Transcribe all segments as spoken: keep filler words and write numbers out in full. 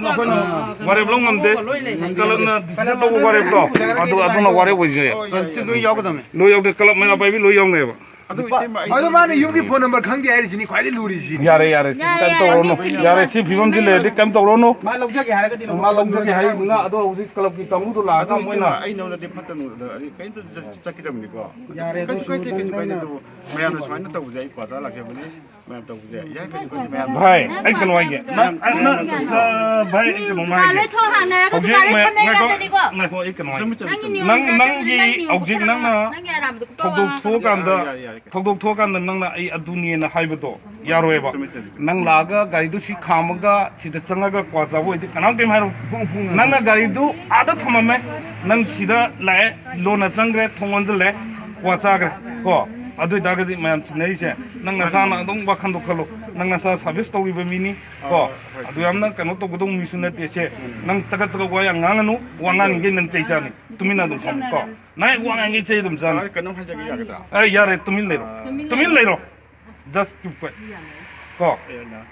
ꯑꯩꯈꯣꯏꯅ ꯋꯥꯔꯦꯞ ꯂꯧ ꯉꯝꯗꯦ꯫ ꯀꯂꯕꯅ ꯗꯤꯁꯤꯖꯟ ꯂꯧꯕ ꯋꯥꯔꯦꯞꯇꯣ, ꯑꯗꯨ, ꯑꯗꯨꯅ ꯋꯥꯔꯦꯞ ꯑꯣꯏꯖꯩ꯫ ꯂꯣꯏ ꯌꯥꯎꯒꯗꯕꯅꯦ꯫ ꯂꯣꯏ ꯌꯥꯎꯗꯦ, ꯀꯂꯕ ꯃꯩꯔꯥ ꯄꯥꯏꯕꯤ ꯂꯣꯏ ꯌꯥꯎꯅꯩꯕ꯫ ꯑꯗꯨ ꯏꯇꯩꯃ, ꯑꯩ ꯑꯗꯨ ꯃꯥꯅ ꯌꯨꯝꯒꯤ ꯐꯣꯟ ꯅꯝꯕꯔ ꯈꯪꯗꯦ ꯍꯥꯏꯔꯤꯁꯤꯅꯤ ꯈ꯭ꯋꯥꯏꯗꯒꯤ ꯂꯨꯔꯤꯁꯤ꯫ ꯌꯥꯔꯦ, ꯌꯥꯔꯦ, ꯁꯤ ꯌꯥꯔꯦ, ꯀꯩꯝ ꯌꯥꯔꯦ, ꯇꯧꯔꯨꯔꯅꯨ꯫ ꯌꯥꯔꯦ, ꯌꯥꯔꯦ, ꯁꯤ ꯐꯤꯕꯝꯁꯤ ꯂꯩꯔꯗꯤ ꯀꯩꯝ ꯇꯧꯔꯨꯔꯅꯨ꯫ ꯃꯥ ꯂꯧꯖꯒꯦ ꯍꯥꯏꯔꯒꯗꯤ ꯃꯥ ꯂꯧꯖꯒꯦ ꯍꯥꯏꯔꯤꯕꯅꯤꯅ, ꯑꯗꯣ ꯍꯧꯖꯤꯛ ꯀꯂꯕꯀꯤ ꯀꯥꯡꯕꯨꯗꯣ ꯂꯥꯛꯑꯒ ꯑꯗꯨ ꯏꯇꯩꯃ, ꯃꯣꯏꯅ ꯑꯩ ꯅꯉꯣꯟꯗꯗꯤ ꯐꯠꯇ ꯅꯨꯡꯗ ꯑꯩ ꯀꯩꯝꯇ ꯆꯠ-, ꯆꯠꯈꯤꯗꯕꯅꯤꯀꯣ꯫ ꯌꯥꯔꯦ, ꯀꯩꯁꯨ ꯑꯗꯨꯁꯨ ꯀꯥꯏꯗꯦ, ꯀꯩꯁꯨ ꯀꯥꯏꯗꯦ꯫ ꯅꯪꯅ ꯑꯗꯨꯕꯨ ꯃꯌꯥꯝꯅ ꯁꯨꯃꯥꯏꯅ ꯇꯧꯕꯁꯦ ꯑꯩ ꯀ꯭ꯋꯥ ꯆꯥ ꯂꯥꯛꯆꯕꯅꯤ꯫ ꯃꯌꯥꯝ ꯇꯧꯕꯁꯦ ꯌꯥꯏ, ꯀꯩꯁꯨ ꯀꯥꯏꯗꯦ, ꯃꯌꯥꯝ꯫ ꯚꯥꯏ, ꯑꯩ ꯀꯩꯅꯣ ꯍꯥꯏꯒꯦ꯫ ꯅꯪ, ꯅꯪ, ꯑ, ꯚꯥꯏ, ꯑꯩ ꯀꯩꯅꯣꯝ ꯗꯨꯀꯥꯟ ꯍꯥꯏꯒꯦ꯫ ꯂꯣꯏ ꯊꯣꯡ ꯍꯥꯡꯅꯔꯒ ꯍꯧꯖꯤꯛ ꯗꯨꯀꯥꯟ ꯂꯣꯏ ꯃ-, ꯐꯝꯅꯩ ꯉꯥꯏꯈꯣ, ꯉꯥꯛꯇꯅꯤꯀꯣ꯫ ꯉꯥꯏꯈꯣ, ꯑꯩ ꯀꯩꯅꯣ ꯍꯥꯏꯒꯦ꯫ ꯆꯨꯝꯃꯤ, ꯆꯨꯝꯃꯤ, ꯅꯪꯒꯤ ꯆꯨꯝꯃꯤ꯫ ꯅꯤꯌꯣꯝ ꯅꯪ, ꯅꯪꯒꯤ ꯅꯪꯒꯤ ꯍꯧꯖꯤꯛ ꯅꯪꯅ ꯅꯪꯒꯤ ꯑꯔꯥꯟꯕꯗꯣ ꯊꯧꯗꯣꯛ ꯊꯣꯛꯑꯀꯥꯟꯗ, ꯌꯥꯔꯦ, ꯌꯥꯔꯦ, ꯌꯥꯔꯦ, ꯀꯩꯁꯨ ꯊꯧꯗꯣꯛ ꯀꯥꯏꯗꯦ꯫ ꯊꯣꯛꯑꯀꯥꯟꯗ ꯌꯥꯔꯦ, ꯌꯥꯔꯦ, ꯌꯥꯔꯦ, ꯀꯩꯁꯨ ꯅꯪꯅ ꯑꯩ ꯑꯗꯨꯅꯦꯅ ꯍꯥꯏꯕꯗꯣ ꯌꯥꯔꯣꯏꯕ꯫ ꯆꯨꯝꯃꯤ, ꯆꯨꯝꯃꯤ, ꯆꯨꯝꯃꯤ꯫ ꯅꯪ ꯂꯥꯛꯑꯒ ꯒꯥꯔꯤꯗꯨ ꯁꯤ ꯈꯥꯝꯃꯒ ꯁꯤꯗ ꯆꯪꯉꯒ ꯀ꯭ꯋꯥ ꯆꯥꯕ ꯑꯣꯏꯗꯤ ꯀꯅꯥꯝ ꯀꯩꯝ ꯍꯥꯏꯔꯣꯏ꯫ ꯐꯣꯡ ꯐꯣꯡꯅ ꯅꯪꯅ ꯒꯥꯔꯤꯗꯨ ꯑꯥꯗ ꯊꯝꯃꯝꯃꯦ, ꯅꯪ ꯁꯤꯗ ꯂꯥꯛꯑꯦ, ꯂꯣꯟꯅ ꯆꯪꯈ꯭ꯔꯦ, ꯊꯣꯡ ꯂꯣꯟꯁꯤꯜꯂꯦ, ꯀ꯭ꯋꯥ ꯆꯥꯈ꯭ꯔꯦ꯫ ꯀꯣ? ꯑꯗꯨ ꯑꯣꯏꯇꯥꯔꯒꯗꯤ ꯃꯌꯥꯝ ꯆꯤꯡꯅꯔꯤꯁꯦ, ꯅꯪ ꯅꯁꯥꯅ ꯑꯗꯨꯝ ꯋꯥꯈꯟꯗꯣ ꯈꯜꯂꯣ꯫ ꯅꯪ ꯅꯁꯥ ꯁꯥꯔꯚꯤꯁ ꯇꯧꯔꯤꯕ ꯃꯤꯅꯤ꯫ ꯀꯣ? ꯑꯥ, ꯍꯣꯏ, ꯑꯗꯨ ꯌꯥꯝꯅ ꯀꯩꯅꯣ ꯇꯧꯒꯗꯧꯕ ꯃꯤꯁꯨ ꯅꯠꯇꯦ ꯁꯦ꯫ ꯎꯝ꯫ ꯅꯪ ꯆꯒꯠ ꯆꯒꯠ ꯋꯥ ꯌꯥꯝ ꯉꯥꯡꯉꯅꯨ, ꯋꯥ ꯉꯥꯡꯉꯤꯈꯩ ꯅꯪ ꯆꯩ ꯆꯥꯅꯤ꯫ ꯇꯨꯃꯤꯟꯅ ꯑꯗꯨꯝ ꯐꯝꯃꯨ꯫ ꯀꯣ? ꯅꯪ ꯍꯦꯛ ꯋꯥ ꯉꯥꯡꯉꯤꯈꯩ ꯆꯩ ꯑꯗꯨꯝ ꯆꯥꯅꯤ꯫ ꯑꯥ, ꯀꯩꯅꯣꯝ ꯍꯥꯏꯖꯒꯦ, ꯌꯥꯒꯗ꯭ꯔꯥ? ꯑꯦ, ꯌꯥꯔꯦ, ꯇꯨꯃꯤꯟ ꯂꯩꯔꯣ꯫ ꯑꯥ꯫ ꯇꯨꯃꯤꯟ ꯂꯩꯔꯣ꯫ Just keep quiet. ꯀꯣ? ꯑꯦ, ꯅ-,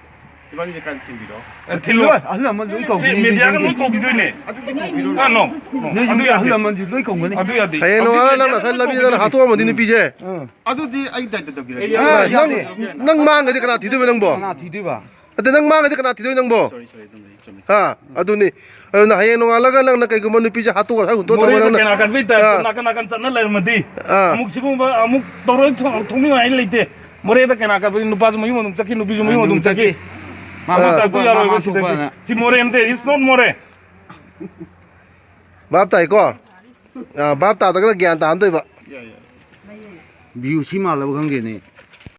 ꯏꯕꯥꯅꯤꯁꯦ ꯀꯥꯏꯗ ꯊꯤꯟꯕꯤꯔꯣ? ꯑꯦ, ꯊꯤꯜꯂꯣ꯫ ꯂꯣꯏ, ꯑꯍꯜ ꯂꯃꯟ ꯂꯣꯏ ꯁꯤ ꯀꯧꯒꯅꯤ꯫ ꯃꯦꯗꯤꯌꯥꯒ ꯂꯣꯏ ꯀꯧꯈꯤꯗꯣꯏꯅꯦ꯫ ꯑꯗꯨꯗꯤ ꯀꯧꯕꯤꯔꯣ꯫ ꯑꯥ, no, no, ꯅꯣꯏ ꯑꯗꯨ ꯌꯨꯝꯒꯤ ꯌꯥꯗꯦ꯫ ꯑꯍꯜ ꯂꯃꯟꯁꯨ ꯂꯣꯏ ꯀꯧꯒꯅꯤ꯫ ꯑꯗꯨ ꯌꯥꯗꯦ꯫ ꯍꯌꯦꯡ ꯅꯣꯡꯉꯥꯜꯂꯒ ꯅꯪꯅ ꯉꯁꯥꯏ ꯂꯝꯕꯤꯗ ꯅꯪ ꯍꯥꯠꯇꯣꯛꯑꯝꯃꯗꯤ ꯅꯨꯄꯤꯁꯦ꯫ ꯎꯝ꯫ ꯑꯗꯨꯗꯤ ꯑꯩ ꯗꯥꯏꯇ ꯇꯧꯕꯤꯔꯒꯦ꯫ ꯑꯦ, ꯑ, ꯅꯪ, ꯌꯥꯗꯦ꯫ ꯅꯪ ꯃꯥꯡꯒꯗꯤ ꯀꯅꯥ ꯊꯤꯗꯣꯏꯕ ꯅꯪꯕꯣ? ꯀꯅꯥ ꯊꯤꯗꯣꯏꯕ? ꯑꯗ ꯅꯪ ꯃꯥꯡꯒꯗꯤ ꯀꯅꯥ ꯊꯤꯗꯣꯏ ꯅꯪꯕꯣ? Sorry, sorry, ꯑꯗꯨꯝ ꯆꯨꯝꯃꯤ꯫ ꯍꯥ? ꯑꯗꯨꯅꯤ꯫ ꯑꯗꯨꯅ ꯍꯌꯦꯡ ꯅꯣꯡꯉꯥꯜꯂꯒ ꯅꯪꯅ ꯀꯩꯒꯨꯝꯕ ꯅꯨꯄꯤꯁꯦ ꯍꯥꯠꯇꯣꯛꯑ ꯁ꯭ꯋꯥꯏ ꯍꯨꯟꯇꯣꯛꯑ ꯊꯝꯃ ꯃꯣꯔꯦꯗ ꯅꯪꯅ ꯀꯩꯅꯥ ꯀꯟꯕꯩ ꯇꯥꯏꯞꯇ ꯑꯥ꯫ ꯅꯥꯀꯟ ꯅꯥꯀꯟ ꯆꯠꯅ ꯂꯩꯔꯝꯃꯗꯤ ꯑꯥ꯫ ꯑꯃꯨꯛ ꯁꯤꯒꯨꯝꯕ ꯑꯃꯨꯛ ꯇꯧꯔꯣꯏ ꯊꯣ-, ꯊꯣꯛꯅꯤꯡꯉꯥꯏ ꯂꯩꯇꯦ꯫ ꯃꯣꯔꯦꯗ ꯀꯩꯅꯥ ꯀꯟꯕꯗꯤ ꯅꯨꯄꯥꯁꯨ ꯃꯌꯨꯝ ꯑꯗꯨꯝ ꯆꯠꯈꯤ, ꯅꯨꯄꯤꯁꯨ ꯃꯌꯨꯝ ꯑꯗꯨꯝ ꯆꯠꯈꯤ꯫ ꯃꯥ ꯑꯥ꯫ ꯃꯇꯥꯏ ꯇꯨ ꯌꯥꯔꯣꯏꯕ ꯃꯥ ꯁꯤꯗꯗꯤ꯫ ꯊꯣꯛꯄꯅ꯫ ꯁꯤ ꯃꯣꯔꯦ ꯅꯠꯇꯦ, it's not ꯃꯣꯔꯦ꯫ ꯚꯥꯞ ꯇꯥꯏꯀꯣ? ꯑꯥ, ꯚꯥꯞ ꯇꯥꯗ꯭ꯔꯒꯅ ꯒ꯭ꯌꯥꯟ ꯇꯥꯍꯟꯗꯣꯏꯕ꯫ ꯌꯥꯏ, ꯌꯥꯏ꯫ ꯚ꯭ꯌꯨ ꯁꯤ ꯃꯥꯜꯂꯕ ꯈꯪꯗꯦꯅꯦ꯫